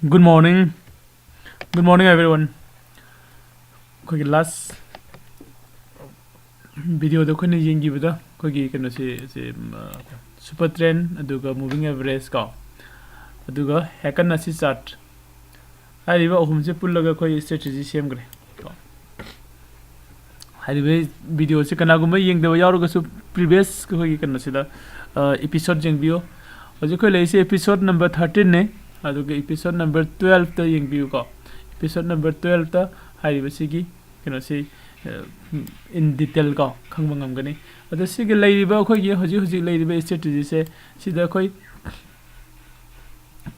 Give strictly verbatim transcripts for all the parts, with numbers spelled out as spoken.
Good morning. Good morning, everyone. ꯑꯩꯈꯣꯏꯒꯤ ꯂꯥꯁ ꯚꯤꯗꯤꯑꯣꯗ ꯑꯩꯈꯣꯏꯅ ꯌꯦꯡꯈꯤꯕꯗ ꯑꯩꯈꯣꯏꯒꯤ ꯀꯩꯅꯣꯁꯤ, ꯁꯤ, ꯁꯨꯄꯔ ꯇ꯭ꯔꯦꯟ, ꯑꯗꯨꯒ ꯃꯨꯚꯤꯡ ꯑꯦꯚꯔꯦꯖ ꯀꯣ, ꯑꯗꯨꯒ ꯍꯦꯀꯟ ꯑꯁꯤ ꯆꯥꯔꯠ, ꯍꯥꯏꯔꯤꯕ ꯑꯍꯨꯝꯁꯦ ꯄꯨꯜꯂꯒ ꯑꯩꯈꯣꯏ ꯁ꯭ꯇ꯭ꯔꯦꯇꯦꯖꯤ ꯁꯦꯝꯈ꯭ꯔꯦ ꯀꯣ꯫ ꯍꯥꯏꯔꯤꯕ ꯚꯤꯗꯤꯑꯣꯁꯤ ꯀꯅꯥꯒꯨꯝꯕ ꯌꯦꯡꯗꯕ ꯌꯥꯎꯔꯒꯁꯨ, ꯄ꯭ꯔꯤꯚꯤꯌꯁ ꯑꯩꯈꯣꯏꯒꯤ ꯀꯩꯅꯣꯁꯤꯗ, ꯑ, ꯏꯄꯤꯁꯣꯗ ꯌꯦꯡꯕꯤꯌꯨ꯫ ꯍꯧꯖꯤꯛ ꯑꯩꯈꯣꯏ ꯂꯩꯔꯤꯁꯦ ꯏꯄꯤꯁꯣꯗ ꯅꯝꯕꯔ ꯊꯥꯔꯇꯤꯟꯅꯦ, ꯑꯗꯨꯒ ꯏꯄꯤꯁꯣꯗ ꯅꯝꯕꯔ ꯇꯨꯋꯦꯜꯐꯇ ꯌꯦꯡꯕꯤꯌꯨꯀꯣ꯫ ꯏꯄꯤꯁꯣꯗ ꯅꯝꯕꯔ ꯇꯨꯋꯦꯜꯐꯇ ꯍꯥꯏꯔꯤꯕꯁꯤꯒꯤ ꯀꯩꯅꯣꯁꯤ, ꯑ, in detail ꯀꯣ, ꯈꯪꯕ ꯉꯝꯒꯅꯤ꯫ ꯑꯗꯣ ꯁꯤꯒꯤ ꯂꯩꯔꯤꯕ, ꯑꯩꯈꯣꯏꯒꯤ ꯍꯧꯖꯤꯛ ꯍꯧꯖꯤꯛ ꯂꯩꯔꯤꯕ ꯁ꯭ꯇ꯭ꯔꯦꯇꯦꯖꯤꯁꯦ, ꯁꯤꯗ ꯑꯩꯈꯣꯏ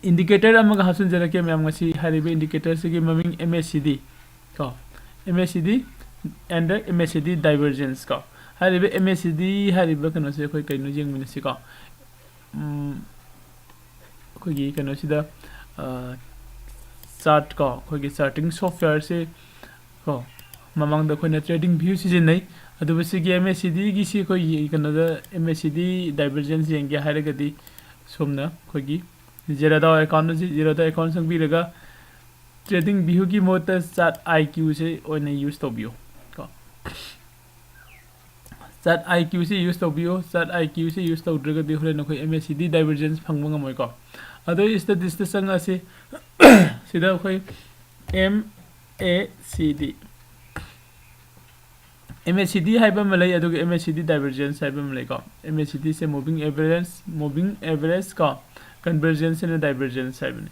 ꯏꯟꯗꯤꯀꯦꯇꯔ ꯑꯃꯒ ꯍꯥꯞꯆꯤꯟꯖꯔꯛꯀꯦ ꯃꯌꯥꯝ꯫ ꯉꯁꯤ ꯍꯥꯏꯔꯤꯕ ꯏꯟꯗꯤꯀꯦꯇꯔꯁꯤꯒꯤ ꯃꯃꯤꯡ ꯑꯦꯝ ꯑꯦ ꯁꯤ ꯗꯤ ꯀꯣ, ꯑꯦꯝ ꯑꯦ ꯁꯤ ꯗꯤ and the ꯑꯦꯝ ꯑꯦ ꯁꯤ ꯗꯤ divergence ꯀꯣ꯫ ꯍꯥꯏꯔꯤꯕ ꯑꯦꯝ ꯑꯦ ꯁꯤ ꯗꯤ ꯍꯥꯏꯔꯤꯕ ꯀꯩꯅꯣꯁꯦ ꯑꯩꯈꯣꯏ ꯀꯩꯅꯣ ꯌꯦꯡꯃꯤꯟꯅꯁꯤꯀꯣ꯫ ꯎꯝ, ꯑꯩꯈꯣꯏꯒꯤ ꯀꯩꯅꯣꯁꯤꯗ, ꯑ, ꯆꯥꯔꯠ ꯀꯣ, ꯑꯩꯈꯣꯏꯒꯤ ꯆꯥꯔꯇꯤꯡ ꯁꯣꯐꯋꯦꯌꯔꯁꯦ ꯀꯣ, ꯃꯃꯥꯡꯗ ꯑꯩꯈꯣꯏꯅ ꯇ꯭ꯔꯦꯗꯤꯡ ꯚ꯭ꯌꯨ ꯁꯤꯖꯤꯟꯅꯩ꯫ ꯑꯗꯨꯕꯨ ꯁꯤꯒꯤ ꯑꯦꯝ ꯑꯦ ꯁꯤ ꯗꯤꯒꯤꯁꯤ ꯑꯩꯈꯣꯏꯒꯤ ꯀꯩꯅꯣꯗ, ꯑꯦꯝ ꯑꯦ ꯁꯤ ꯗꯤ divergence ꯌꯦꯡꯒꯦ ꯍꯥꯏꯔꯒꯗꯤ, ꯁꯣꯝꯅ ꯑꯩꯈꯣꯏꯒꯤ ꯖꯦꯔꯣꯗꯥ ꯑꯦꯀꯥꯎꯟ ꯑꯁꯤ, ꯖꯦꯔꯣꯗꯥ ꯑꯦꯀꯥꯎꯟ ꯆꯪꯕꯤꯔꯒ, ꯇ꯭ꯔꯦꯗꯤꯡ ꯚ꯭ꯌꯨꯒꯤ ꯃꯍꯨꯠꯇ ꯆꯥꯔꯠ ꯑꯥꯏ ꯀ꯭ꯌꯨꯁꯦ ꯑꯣꯏꯅ ꯌꯨꯁ ꯇꯧꯕꯤꯌꯨ ꯀꯣ꯫ ꯆꯥꯔꯠ ꯑꯥꯏ ꯀ꯭ꯌꯨꯁꯤ ꯌꯨꯁ ꯇꯧꯕꯤꯌꯨ꯫ ꯆꯥꯔꯠ ꯑꯥꯏ ꯀ꯭ꯌꯨꯁꯤ ꯌꯨꯁ ꯇꯧꯗ꯭ꯔꯒꯗꯤ ꯍꯣꯔꯦꯟ ꯑꯩꯈꯣꯏ ꯑꯦꯝ ꯑꯦ ꯁꯤ ꯗꯤ divergence ꯐꯪꯕ ꯉꯝꯃꯣꯏꯀꯣ꯫ ꯑꯗꯣ ꯁ꯭ꯇꯦꯇꯤꯁꯇ ꯆꯪꯉꯛꯑꯁꯤ꯫ ꯁꯤꯗ ꯑꯩꯈꯣꯏ ꯑꯦꯝ ꯑꯦ ꯁꯤ ꯗꯤ, ꯑꯦꯝ ꯑꯦ ꯁꯤ ꯗꯤ ꯍꯥꯏꯕ ꯑꯃ ꯂꯩ, ꯑꯗꯨꯒ ꯑꯦꯝ ꯑꯦ ꯁꯤ ꯗꯤ divergence ꯍꯥꯏꯕ ꯑꯃ ꯂꯩꯀꯣ꯫ ꯑꯦꯝ ꯑꯦ ꯁꯤ ꯗꯤꯁꯦ moving average, moving average ꯀꯣ, convergence ꯁꯤꯅ divergence ꯍꯥꯏꯕꯅꯤ꯫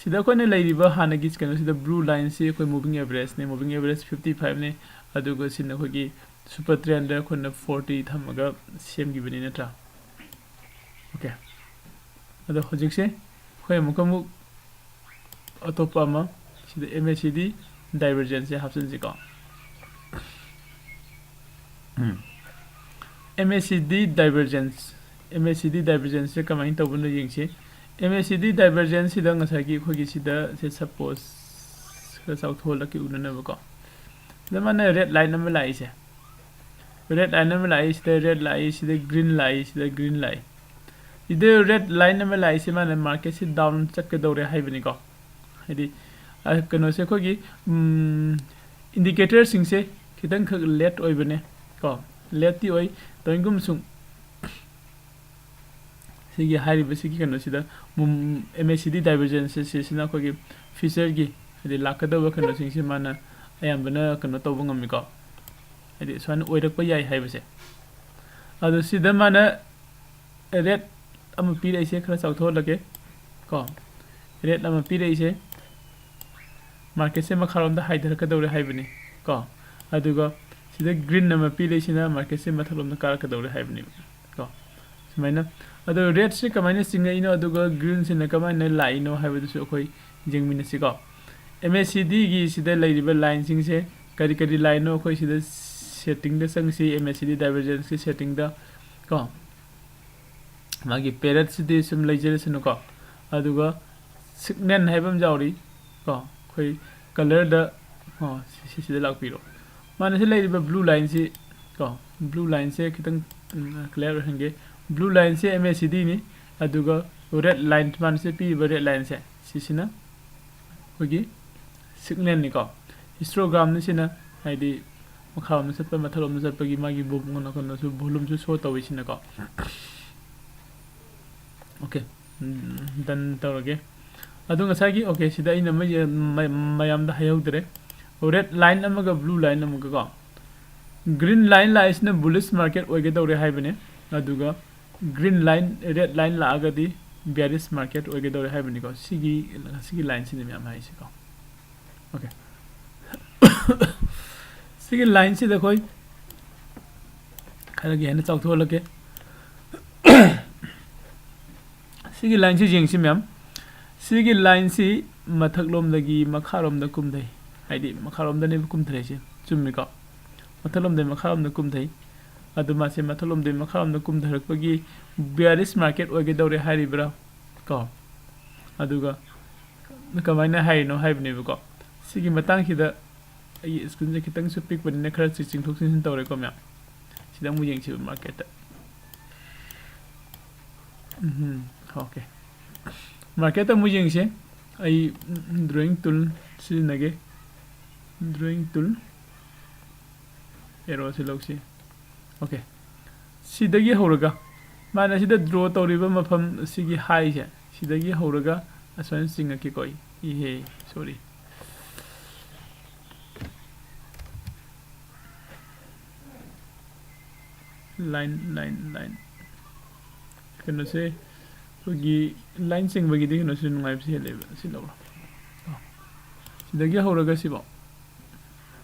ꯁꯤꯗ ꯑꯩꯈꯣꯏꯅ ꯂꯩꯔꯤꯕ ꯍꯥꯟꯅꯒꯤ ꯀꯩꯅꯣꯁꯤꯗ, ꯕ꯭ꯂꯨ ꯂꯥꯏꯟꯁꯤ ꯑꯩꯈꯣꯏ moving averageꯅꯦ, moving average fifty fiveꯅꯦ, ꯑꯗꯨꯒ ꯁꯤꯅ ꯑꯩꯈꯣꯏꯒꯤ ꯁꯨꯄꯔ ꯇ꯭ꯔꯦꯟꯗ ꯑꯩꯈꯣꯏꯅ ꯐꯣꯔꯇꯤ ꯊꯝꯃꯒ ꯁꯦꯝꯈꯤꯕꯅꯤ, ꯅꯠꯇ꯭ꯔꯥ? ꯑꯣꯀꯦ, ꯑꯗꯣ ꯍꯧꯖꯤꯛꯁꯦ ꯑꯩꯈꯣꯏ ꯑꯃꯨꯛꯀ ꯑꯃꯨꯛ ꯑꯇꯣꯞꯄ ꯑꯃ, ꯁꯤꯗ ꯑꯦꯝ ꯑꯦ ꯁꯤ ꯗꯤ divergenceꯁꯦ ꯍꯥꯞꯆꯤꯟꯁꯤꯀꯣ꯫ ꯎꯝ꯫ ꯑꯦꯝ ꯑꯦ ꯁꯤ ꯗꯤ divergence, ꯑꯦꯝ ꯑꯦ ꯁꯤ ꯗꯤ divergenceꯁꯦ ꯀꯃꯥꯏꯅ ꯇꯧꯕꯅꯣ ꯌꯦꯡꯁꯤ꯫ ꯑꯦꯝ ꯑꯦ ꯁꯤ ꯗꯤ divergenceꯁꯤꯗ ꯉꯁꯥꯏꯒꯤ ꯑꯩꯈꯣꯏꯒꯤ ꯁꯤꯗ, ꯁꯦ, ꯁꯄꯣꯁ, ꯈꯔ ꯆꯥꯎꯊꯣꯛꯍꯜꯂꯛꯀꯦ ꯎꯅꯅꯕꯀꯣ꯫ ꯁꯤꯗ ꯃꯥꯅ ꯔꯦꯗ ꯂꯥꯏꯟ ꯑꯃ ꯂꯥꯛꯏꯁꯦ, ꯔꯦꯗ ꯂꯥꯏꯟ ꯑꯃ ꯂꯥꯛꯏ, ꯁꯤꯗ ꯔꯦꯗ ꯂꯥꯛꯏ, ꯁꯤꯗ ꯒ꯭ꯔꯤꯟ ꯂꯥꯛꯏ, ꯁꯤꯗ ꯒ꯭ꯔꯤꯟ ꯂꯥꯛꯏ꯫ ꯁꯤꯗ ꯔꯦꯗ ꯂꯥꯏꯟ ꯑꯃ ꯂꯥꯛꯏꯁꯦ ꯃꯥꯅ ꯃꯥꯔꯀꯦꯠꯁꯤ ꯗꯥꯎꯟ ꯆꯠꯀꯗꯧꯔꯦ ꯍꯥꯏꯕꯅꯤꯀꯣ꯫ ꯍꯥꯏꯗꯤ ꯑ, ꯀꯩꯅꯣꯁꯦ ꯑꯩꯈꯣꯏꯒꯤ ꯏꯟꯗꯤꯀꯦꯇꯔꯁꯤꯡꯁꯦ ꯈꯤꯇꯪꯈꯛ ꯂꯦꯠ ꯑꯣꯏꯕꯅꯦ ꯀꯣ꯫ ꯂꯦꯠꯇꯤ ꯑꯣꯏ, ꯇꯧꯏꯒꯨꯝꯕꯁꯨꯡ ꯁꯤꯒꯤ ꯍꯥꯏꯔꯤꯕ ꯁꯤꯒꯤ ꯀꯩꯅꯣꯁꯤꯗ ꯑꯦꯝ ꯑꯦ ꯁꯤ ꯗꯤ ꯗꯥꯏꯚꯔꯖꯦꯟꯁ ꯁꯤꯁꯤꯅ ꯑꯩꯈꯣꯏꯒꯤ ꯐ꯭ꯌꯨꯆꯔꯒꯤ ꯍꯥꯏꯗꯤ ꯂꯥꯛꯀꯗꯕ ꯀꯩꯅꯣꯁꯤꯡꯁꯦ ꯃꯥꯅ ꯑꯌꯥꯝꯕꯅ ꯀꯩꯅꯣ ꯇꯧꯕ ꯉꯝꯃꯤꯀꯣ꯫ ꯍꯥꯏꯗꯤ ꯁꯨꯃꯥꯏꯅ ꯑꯣꯏꯔꯛꯄ ꯌꯥꯏ ꯍꯥꯏꯕꯁꯦ꯫ ꯑꯗꯣ ꯁꯤꯗ ꯃꯥꯅ ꯔꯦꯠ ꯑꯃ ꯄꯤꯔꯛꯏꯁꯦ ꯈꯔ ꯆꯥꯎꯊꯣꯛꯍꯜꯂꯒꯦ ꯀꯣ꯫ ꯔꯦꯠ ꯑꯃ ꯄꯤꯔꯛꯏꯁꯦ ꯃꯥꯔꯀꯦꯠꯁꯦ ꯃꯈꯥꯔꯣꯝꯗ ꯍꯥꯏꯊꯔꯛꯀꯗꯧꯔꯦ ꯍꯥꯏꯕꯅꯤ ꯀꯣ꯫ ꯑꯗꯨꯒ ꯁꯤꯗ ꯒ꯭ꯔꯤꯟ ꯑꯃ ꯄꯤꯔꯛꯏꯁꯤꯅ ꯃꯥꯔꯀꯦꯠꯁꯦ ꯃꯊꯛꯂꯣꯝꯗ ꯀꯥꯔꯛꯀꯗꯧꯔꯦ ꯍꯥꯏꯕꯅꯦꯕ ꯀꯣ꯫ ꯁꯨꯃꯥꯏꯅ꯫ ꯑꯗꯣ ꯔꯦꯠꯁꯦ ꯀꯃꯥꯏꯅ ꯆꯤꯡꯉꯛꯏꯅꯣ ꯑꯗꯨꯒ ꯒ꯭ꯔꯤꯟꯁꯤꯅ ꯀꯃꯥꯏꯅ ꯂꯥꯛꯏꯅꯣ ꯍꯥꯏꯕꯗꯨꯁꯨ ꯑꯩꯈꯣꯏ ꯌꯦꯡꯃꯤꯟꯅꯁꯤꯀꯣ꯫ ꯑꯦꯝ ꯑꯦ ꯁꯤ ꯗꯤꯒꯤ ꯁꯤꯗ ꯂꯩꯔꯤꯕ ꯂꯥꯏꯟꯁꯤꯡꯁꯦ ꯀꯔꯤ ꯀꯔꯤ ꯂꯥꯏꯟꯅꯣ? ꯑꯩꯈꯣꯏ ꯁꯤꯗ ꯁꯦꯠꯇꯤꯡꯗ ꯆꯪꯁꯤ, ꯑꯦꯝ ꯑꯦ ꯁꯤ ꯗꯤ ꯗꯥꯏꯚꯔꯖꯦꯟꯁꯀꯤ ꯁꯦꯠꯇꯤꯡꯗ ꯀꯣ꯫ ꯃꯥꯒꯤ ꯄꯦꯔꯠꯁꯤꯗꯤ ꯁꯨꯝ ꯂꯩꯖꯔꯁꯅꯨꯀꯣ꯫ ꯑꯗꯨꯒ ꯁꯤꯒꯅꯦꯜ ꯍꯥꯏꯕ ꯑꯃ ꯌꯥꯎꯔꯤ ꯀꯣ, ꯑꯩꯈꯣꯏ ꯀꯂꯔꯗ ꯀꯣ, ꯁꯤ-, ꯁꯤꯁꯤꯗ ꯂꯥꯛꯄꯤꯔꯣ꯫ ꯃꯥꯅ ꯁꯤ ꯂꯩꯔꯤꯕ ꯕ꯭ꯂꯨ ꯂꯥꯏꯟꯁꯤ ꯀꯣ, ꯕ꯭ꯂꯨ ꯂꯥꯏꯟꯁꯦ ꯈꯤꯇꯪ ꯀ꯭ꯂꯤꯌꯥꯔ ꯑꯣꯏꯍꯟꯒꯦ꯫ ꯕ꯭ꯂꯨ ꯂꯥꯏꯟꯁꯦ ꯑꯦꯝ ꯑꯦ ꯁꯤ ꯗꯤꯅꯤ꯫ ꯑꯗꯨꯒ ꯔꯦꯠ ꯂꯥꯏꯟ, ꯃꯥꯅ ꯁꯤ ꯄꯤꯔꯤꯕ ꯔꯦꯠ ꯂꯥꯏꯟꯁꯦ, ꯁꯤꯁꯤꯅ ꯑꯩꯈꯣꯏꯒꯤ ꯁꯤꯒꯅꯦꯜꯅꯤꯀꯣ꯫ ꯍꯤꯁꯇꯣꯒ꯭ꯔꯥꯝꯅꯤ ꯁꯤꯅ, ꯍꯥꯏꯗꯤ ꯃꯈꯥꯔꯣꯝꯗ ꯆꯠꯄ, ꯃꯊꯛꯂꯣꯝꯗ ꯆꯠꯄꯒꯤ ꯃꯥꯒꯤ ꯕꯣ-, ꯀꯩꯅꯣ, ꯀꯩꯅꯣꯁꯨ, ꯚꯣꯂꯨꯝꯁꯨ ꯁꯣ ꯇꯧꯋꯤ ꯁꯤꯅꯀꯣ꯫ ꯑꯣꯀꯦ, ꯗꯟ ꯇꯧꯔꯒꯦ꯫ ꯑꯗꯣ ꯉꯁꯥꯏꯒꯤ, ꯑꯣꯀꯦ, ꯁꯤꯗ ꯑꯩꯅ ꯃ-, ꯃ-, ꯃꯌꯥꯝꯗ ꯍꯥꯏꯍꯧꯗ꯭ꯔꯦ꯫ ꯔꯦꯠ ꯂꯥꯏꯟ ꯑꯃꯒ ꯕ꯭ꯂꯨ ꯂꯥꯏꯟ ꯑꯃꯒ ꯀꯣ, ꯒ꯭ꯔꯤꯟ ꯂꯥꯏꯟ ꯂꯥꯛꯏꯁꯤꯅ ꯕꯨꯂꯤꯁ ꯃꯥꯔꯀꯦꯠ ꯑꯣꯏꯒꯗꯧꯔꯦ ꯍꯥꯏꯕꯅꯦ꯫ ꯑꯗꯨꯒ ꯒ꯭ꯔꯤꯟ ꯂꯥꯏꯟ, ꯔꯦꯠ ꯂꯥꯏꯟ ꯂꯥꯛꯑꯒꯗꯤ ꯕꯤꯌꯥꯔꯤꯁ ꯃꯥꯔꯀꯦꯠ ꯑꯣꯏꯒꯗꯧꯔꯦ ꯍꯥꯏꯕꯅꯤꯀꯣ꯫ ꯁꯤꯒꯤ, ꯁꯤꯒꯤ ꯂꯥꯏꯟꯁꯤꯅꯤ ꯃꯌꯥꯝ ꯍꯥꯏꯁꯤꯀꯣ꯫ ꯑꯣꯀꯦ꯫ ꯁꯤꯒꯤ ꯂꯥꯏꯟꯁꯤꯗ ꯑꯩꯈꯣꯏ ꯈꯔꯒ ꯍꯦꯟꯅ ꯆꯥꯎꯊꯣꯛꯍꯜꯂꯛꯀꯦ꯫ ꯁꯤꯒꯤ ꯂꯥꯏꯟꯁꯤ ꯌꯦꯡꯁꯤ ꯃꯌꯥꯝ꯫ ꯁꯤꯒꯤ ꯂꯥꯏꯟꯁꯤ ꯃꯊꯛꯂꯣꯝꯗꯒꯤ ꯃꯈꯥꯔꯣꯝꯗ ꯀꯨꯝꯊꯩ꯫ ꯍꯥꯏꯗꯤ ꯃꯈꯥꯔꯣꯝꯗꯅꯦꯕ ꯀꯨꯝꯊꯔꯛꯏꯁꯦ꯫ ꯆꯨꯝꯃꯤꯀꯣ? ꯃꯊꯛꯂꯣꯝꯗꯒꯤ ꯃꯈꯥꯔꯣꯝꯗ ꯀꯨꯝꯊꯩ꯫ ꯑꯗꯨ ꯃꯥꯁꯦ ꯃꯊꯛꯂꯣꯝꯗꯒꯤ ꯃꯈꯥꯔꯣꯝꯗ ꯀꯨꯝꯊꯔꯛꯄꯒꯤ bearish market ꯑꯣꯏꯒꯗꯧꯔꯦ ꯍꯥꯏꯔꯤꯕ꯭ꯔꯥ? ꯀꯣ? ꯑꯗꯨꯒ ꯀꯃꯥꯏꯅ ꯍꯥꯏꯔꯤꯅꯣ ꯍꯥꯏꯕꯅꯦꯕꯀꯣ꯫ ꯁꯤꯒꯤ ꯃꯇꯥꯡꯁꯤꯗ ꯑꯩꯒꯤ screenꯁꯦ ꯈꯤꯇꯪꯁꯨ ꯄꯤꯛꯄꯅꯤꯅ ꯈꯔ ꯆꯤꯡꯊꯣꯛ ꯆꯤꯡꯁꯤꯟ ꯇꯧꯔꯦꯀꯣ ꯃꯌꯥꯝ꯫ ꯁꯤꯗ ꯑꯃꯨꯛ ꯌꯦꯡꯁꯤꯕ marketꯇ꯫ ꯎꯝ, okay꯫ Market ꯇ ꯑꯃꯨꯛ ꯌꯦꯡꯁꯦ꯫ ꯑꯩ drawing tool ꯁꯤꯖꯤꯟꯅꯒꯦ꯫ Drawing tool꯫ Arrow ꯁꯤ ꯂꯧꯁꯤ꯫ Okay꯫ ꯁꯤꯗꯒꯤ ꯍꯧꯔꯒ, ꯃꯥꯅ ꯁꯤꯗ draw ꯇꯧꯔꯤꯕ ꯃꯐꯝ ꯁꯤꯒꯤ high ꯁꯦ, ꯁꯤꯗꯒꯤ ꯍꯧꯔꯒ ꯑꯁꯨꯃꯥꯏꯅ ꯆꯤꯡꯉꯛꯀꯦꯀꯣ ꯑꯩ꯫ ꯏꯍꯦ, sorry꯫ Line, line, line꯫ ꯀꯩꯅꯣꯁꯦ, ꯑꯩꯈꯣꯏꯒꯤ line ꯆꯤꯡꯕꯒꯤꯗꯤ ꯀꯩꯅꯣꯁꯦ ꯅꯨꯡꯉꯥꯏꯕꯁꯦ ꯍꯦꯜꯂꯦꯕ꯫ ꯁꯤ ꯂꯧꯔꯣ꯫ ꯁꯤꯗꯒꯤ ꯍꯧꯔꯒ ꯁꯤꯐꯥꯎ꯫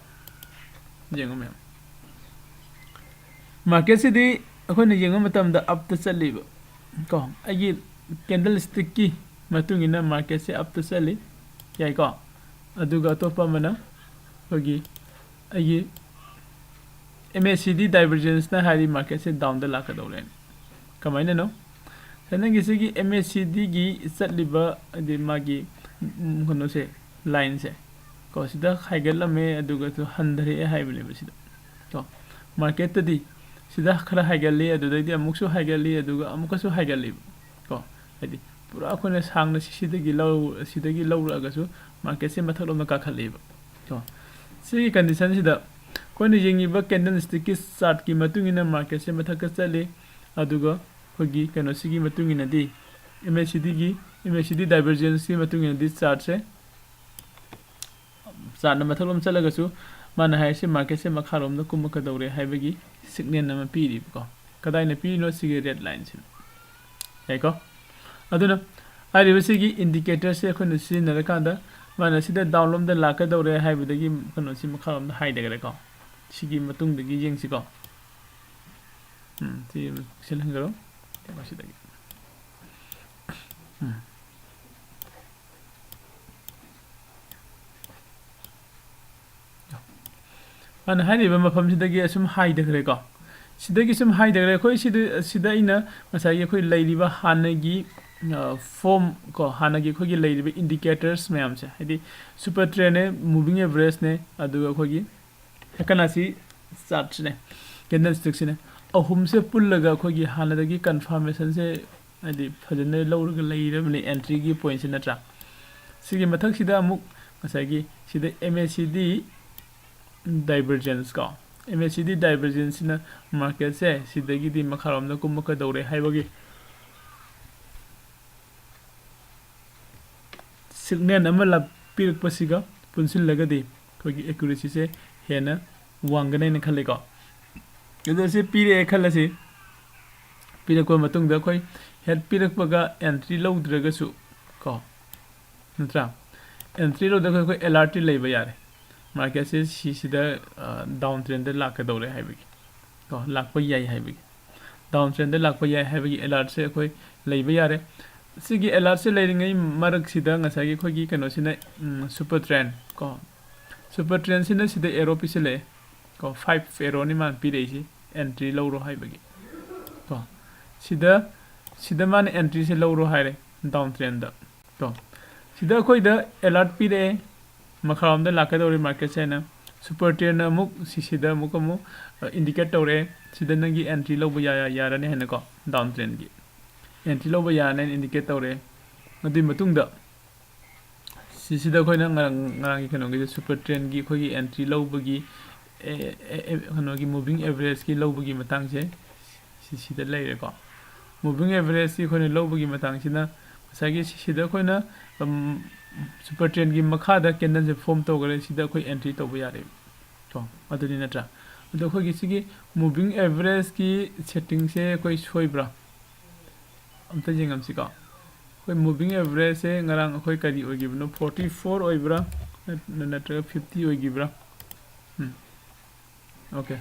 ꯌꯦꯡꯉꯣ ꯃꯌꯥꯝ꯫ Market ꯁꯤꯗꯤ ꯑꯩꯈꯣꯏꯅ ꯌꯦꯡꯕ ꯃꯇꯝꯗ up ꯇ ꯆꯠꯂꯤꯕ꯫ ꯀꯣ, ꯑꯩꯒꯤ candlestick ꯀꯤ ꯃꯇꯨꯡ ꯏꯟꯅ market ꯁꯦ up ꯇ ꯆꯠꯂꯤ꯫ ꯌꯥꯏꯀꯣ? ꯑꯗꯨꯒ ꯑꯇꯣꯞꯄ ꯑꯃꯅ ꯑꯩꯈꯣꯏꯒꯤ, ꯑꯩꯒꯤ MACD divergence ꯅ ꯍꯥꯏꯔꯤ market ꯁꯦ down ꯗ ꯂꯥꯛꯀꯗꯧꯔꯦ꯫ ꯀꯃꯥꯏꯅꯅꯣ? ꯉꯁꯥꯏ ꯅꯪꯒꯤ ꯁꯤꯒꯤ MACD ꯒꯤ ꯆꯠꯂꯤꯕ, ꯍꯥꯏꯗꯤ ꯃꯥꯒꯤ, ꯎꯝ, ꯀꯩꯅꯣꯁꯦ, line ꯁꯦ꯫ ꯀꯣ, ꯁꯤꯗ ꯍꯥꯏꯒꯠꯂꯝꯃꯦ, ꯑꯗꯨꯒꯁꯨ ꯍꯟꯊꯔꯛꯑꯦ ꯍꯥꯏꯕꯅꯦꯕ ꯁꯤꯗ꯫ ꯀꯣ, market ꯇꯗꯤ ꯁꯤꯗ ꯈꯔ ꯍꯥꯏꯒꯠꯂꯤ, ꯑꯗꯨꯗꯩꯗꯤ ꯑꯃꯨꯛꯁꯨ ꯍꯥꯏꯒꯠꯂꯤ, ꯑꯗꯨꯒ ꯑꯃꯨꯛꯀꯁꯨ ꯍꯥꯏꯒꯠꯂꯤꯕ꯫ ꯀꯣ, ꯍꯥꯏꯗꯤ ꯄꯨꯔꯥ ꯑꯩꯈꯣꯏꯅ ꯁꯥꯡꯅ ꯁꯤ-, ꯁꯤꯗꯒꯤ ꯂꯧ-, ꯁꯤꯗꯒꯤ ꯂꯧꯔꯛꯑꯒꯁꯨ market ꯁꯦ ꯃꯊꯛꯂꯣꯝꯗ ꯀꯥꯈꯠꯂꯛꯑꯦꯕ꯫ ꯀꯣ, ꯁꯤꯒꯤ condition ꯁꯤꯗ ꯑꯩꯈꯣꯏꯅ ꯌꯦꯡꯉꯤꯕ candlestick ꯀꯤ chart ꯀꯤ ꯃꯇꯨꯡ ꯏꯟꯅ market ꯁꯦ ꯃꯊꯛꯇ ꯆꯠꯂꯤ, ꯑꯗꯨꯒ ꯑꯩꯈꯣꯏꯒꯤ ꯀꯩꯅꯣꯁꯤꯒꯤ ꯃꯇꯨꯡ ꯏꯟꯅꯗꯤ, MACD ꯒꯤ, MACD divergence ꯀꯤ ꯃꯇꯨꯡ ꯏꯟꯅꯗꯤ chart ꯁꯦ, chart ꯅ ꯃꯊꯛꯂꯣꯝ ꯆꯠꯂꯒꯁꯨ ꯃꯥꯅ ꯍꯥꯏꯔꯤꯁꯦ market ꯁꯦ ꯃꯈꯥꯔꯣꯝꯗ ꯀꯨꯝꯃꯛꯀꯗꯧꯔꯦ ꯍꯥꯏꯕꯒꯤ signal ꯑꯃ ꯄꯤꯔꯤꯕꯀꯣ꯫ ꯀꯗꯥꯏꯅ ꯄꯤꯔꯤꯅꯣ? ꯁꯤꯒꯤ red line ꯁꯤꯅ꯫ ꯌꯥꯏꯀꯣ? ꯑꯗꯨꯅ ꯍꯥꯏꯔꯤꯕꯁꯤꯒꯤ indicator ꯁꯦ ꯑꯩꯈꯣꯏꯅ ꯁꯤꯖꯤꯟꯅꯔꯀꯥꯟꯗ ꯃꯥꯅ ꯁꯤꯗ down ꯂꯣꯝꯗ ꯂꯥꯛꯀꯗꯧꯔꯦ ꯍꯥꯏꯕꯗꯒꯤ ꯀꯩꯅꯣꯁꯤ ꯃꯈꯥꯔꯣꯝꯗ ꯍꯥꯏꯊꯈ꯭ꯔꯦꯀꯣ꯫ ꯁꯤꯒꯤ ꯃꯇꯨꯡꯗꯒꯤ ꯌꯦꯡꯁꯤꯀꯣ꯫ ꯎꯝ, ꯁꯤ ꯄꯤꯛꯁꯦꯜꯍꯟꯈ꯭ꯔꯣ꯫ ꯁꯤꯗꯒꯤ꯫ ꯎꯝ꯫ ꯃꯥꯅ ꯍꯥꯏꯔꯤꯕ ꯃꯐꯝꯁꯤꯗꯒꯤ ꯑꯁꯨꯝ ꯍꯥꯏꯊꯈ꯭ꯔꯦꯀꯣ꯫ ꯁꯤꯗꯒꯤ ꯁꯨꯝ ꯍꯥꯏꯊꯈ꯭ꯔꯦ꯫ ꯑꯩꯈꯣꯏ ꯁꯤꯗ, ꯁꯤꯗ ꯑꯩꯅ ꯉꯁꯥꯏꯒꯤ ꯑꯩꯈꯣꯏ ꯂꯩꯔꯤꯕ ꯍꯥꯟꯅꯒꯤ, ꯑ, form ꯀꯣ, ꯍꯥꯟꯅꯒꯤ ꯑꯩꯈꯣꯏꯒꯤ ꯂꯩꯔꯤꯕ indicators ꯃꯌꯥꯝꯁꯦ, ꯍꯥꯏꯗꯤ super trend ꯅꯦ, moving average ꯅꯦ, ꯑꯗꯨꯒ ꯑꯩꯈꯣꯏꯒꯤ ꯐꯤꯕꯣꯅꯥꯆꯤ chart ꯁꯤꯅꯦ, candlestick ꯁꯤꯅꯦ, ꯑꯍꯨꯝꯁꯦ ꯄꯨꯜꯂꯒ ꯑꯩꯈꯣꯏꯒꯤ ꯍꯥꯟꯅꯗꯒꯤ confirmation ꯁꯦ ꯍꯥꯏꯗꯤ ꯐꯖꯅ ꯂꯧꯔꯒ ꯂꯩꯔꯕꯅꯤ entry ꯒꯤ point ꯁꯤ, ꯅꯠꯇ꯭ꯔꯥ? ꯁꯤꯒꯤ ꯃꯊꯛꯁꯤꯗ ꯑꯃꯨꯛ ꯉꯁꯥꯏꯒꯤ ꯁꯤꯗ MACD divergence ꯀꯣ, MACD divergence ꯁꯤꯅ market ꯁꯦ ꯁꯤꯗꯒꯤꯗꯤ ꯃꯈꯥꯔꯣꯝꯗ ꯀꯨꯝꯃꯛꯀꯗꯧꯔꯦ ꯍꯥꯏꯕꯒꯤ signal ꯑꯃ ꯂꯥꯛ-, ꯄꯤꯔꯛꯄꯁꯤꯒ ꯄꯨꯟꯁꯤꯜꯂꯒꯗꯤ ꯑꯩꯈꯣꯏꯒꯤ accuracy ꯁꯦ ꯍꯦꯟꯅ ꯋꯥꯡꯒꯅꯦꯅ ꯈꯜꯂꯤꯀꯣ꯫ ꯑꯗꯣ ꯁꯤ ꯄꯤꯔꯛꯑꯦ ꯈꯜꯂꯁꯤ, ꯄꯤꯔꯛꯄ ꯃꯇꯨꯡꯗ ꯑꯩꯈꯣꯏ head ꯄꯤꯔꯛꯄꯒ entry ꯂꯧꯗ꯭ꯔꯒꯁꯨ ꯀꯣ, ꯅꯠꯇ꯭ꯔꯥ? Entry ꯂꯧꯗ꯭ꯔꯒ ꯑꯩꯈꯣꯏ alert ꯇꯤ ꯂꯩꯕ ꯌꯥꯔꯦ꯫ Market ꯁꯦ ꯁꯤꯁꯤꯗ, ꯑ, down trend ꯗ ꯂꯥꯛꯀꯗꯧꯔꯦ ꯍꯥꯏꯕꯒꯤ ꯀꯣ, ꯂꯥꯛꯄ ꯌꯥꯏ ꯍꯥꯏꯕꯒꯤ, down trend ꯗ ꯂꯥꯛꯄ ꯌꯥꯏ ꯍꯥꯏꯕꯒꯤ alert ꯁꯦ ꯑꯩꯈꯣꯏ ꯂꯩꯕ ꯌꯥꯔꯦ꯫ ꯁꯤꯒꯤ alert ꯁꯦ ꯂꯩꯔꯤꯉꯩ ꯃꯔꯛꯁꯤꯗ ꯉꯁꯥꯏꯒꯤ ꯑꯩꯈꯣꯏꯒꯤ ꯀꯩꯅꯣꯁꯤꯅ, ꯎꯝ, super trend ꯀꯣ, super trend ꯁꯤꯅ ꯁꯤꯗ arrow ꯄꯤꯁꯤꯜꯂꯛꯑꯦ ꯀꯣ, five arrow ꯅꯤ ꯃꯥꯅ ꯄꯤꯔꯛꯏꯁꯤ, entry ꯂꯧꯔꯣ ꯍꯥꯏꯕꯒꯤ ꯀꯣ꯫ ꯁꯤꯗ, ꯁꯤꯗ ꯃꯥꯅ entry ꯁꯦ ꯂꯧꯔꯣ ꯍꯥꯏꯔꯦ down trend ꯗ ꯀꯣ꯫ ꯁꯤꯗ ꯑꯩꯈꯣꯏꯗ alert ꯄꯤꯔꯛꯑꯦ, ꯃꯈꯥꯔꯣꯝꯗ ꯂꯥꯛꯀꯗꯧꯔꯤ market ꯁꯦ ꯍꯥꯏꯅ꯫ Super trend ꯅ ꯑꯃꯨꯛ ꯁꯤꯁꯤꯗ ꯑꯃꯨꯛ, ꯑꯃꯨꯛ, ꯑ, indicate ꯇꯧꯔꯛꯑꯦ, ꯁꯤꯗ ꯅꯪꯒꯤ entry ꯂꯧꯕ ꯌꯥ-, ꯌꯥ-, ꯌꯥꯔꯅꯤ ꯍꯥꯏꯅꯀꯣ, down trend ꯒꯤ entry ꯂꯧꯕ ꯌꯥꯔꯅꯤ ꯍꯥꯏꯅ indicate ꯇꯧꯔꯛꯑꯦ꯫ ꯑꯗꯨꯒꯤ ꯃꯇꯨꯡꯗ ꯁꯤꯁꯤꯗ ꯑꯩꯈꯣꯏꯅ ꯉꯔꯥꯡ-, ꯉꯔꯥꯡꯒꯤ ꯀꯩꯅꯣꯒꯤꯗ super trend ꯒꯤ ꯑꯩꯈꯣꯏꯒꯤ entry ꯂꯧꯕꯒꯤ, ꯑꯦ, ꯑꯦ, ꯑꯦ, ꯀꯩꯅꯣꯒꯤ moving average ꯀꯤ ꯂꯧꯕꯒꯤ ꯃꯇꯥꯡꯁꯦ ꯁꯤꯁꯤꯗ ꯂꯩꯔꯦꯀꯣ꯫ Moving average ꯁꯤ ꯑꯩꯈꯣꯏꯅ ꯂꯧꯕꯒꯤ ꯃꯇꯥꯡꯁꯤꯅ ꯉꯁꯥꯏꯒꯤ ꯁꯤꯁꯤꯗ ꯑꯩꯈꯣꯏꯅ, ꯎꯝ, super trend ꯒꯤ ꯃꯈꯥꯗ candle ꯁꯦ form ꯇꯧꯈ꯭ꯔꯦ, ꯁꯤꯗ ꯑꯩꯈꯣꯏ entry ꯇꯧꯕ ꯌꯥꯔꯦꯕ ꯀꯣ, ꯑꯗꯨꯅꯤ ꯅꯠꯇ꯭ꯔꯥ? ꯑꯗꯣ ꯑꯩꯈꯣꯏꯒꯤ ꯁꯤꯒꯤ moving average ꯀꯤ setting ꯁꯦ ꯑꯩꯈꯣꯏ ꯁꯣꯏꯕ꯭ꯔꯥ? ꯑꯝꯇ ꯌꯦꯡꯉꯝꯁꯤꯀꯣ꯫ ꯑꯩꯈꯣꯏ moving average ꯁꯦ ꯉꯔꯥꯡ ꯑꯩꯈꯣꯏ ꯀꯔꯤ ꯑꯣꯏꯈꯤꯕꯅꯣ? Forty four ꯑꯣꯏꯕ꯭ꯔꯥ? ꯅꯠ-, ꯅꯠꯇ꯭ꯔꯒ fifty ꯑꯣꯏꯈꯤꯕ꯭ꯔꯥ? ꯎꯝ꯫ Okay꯫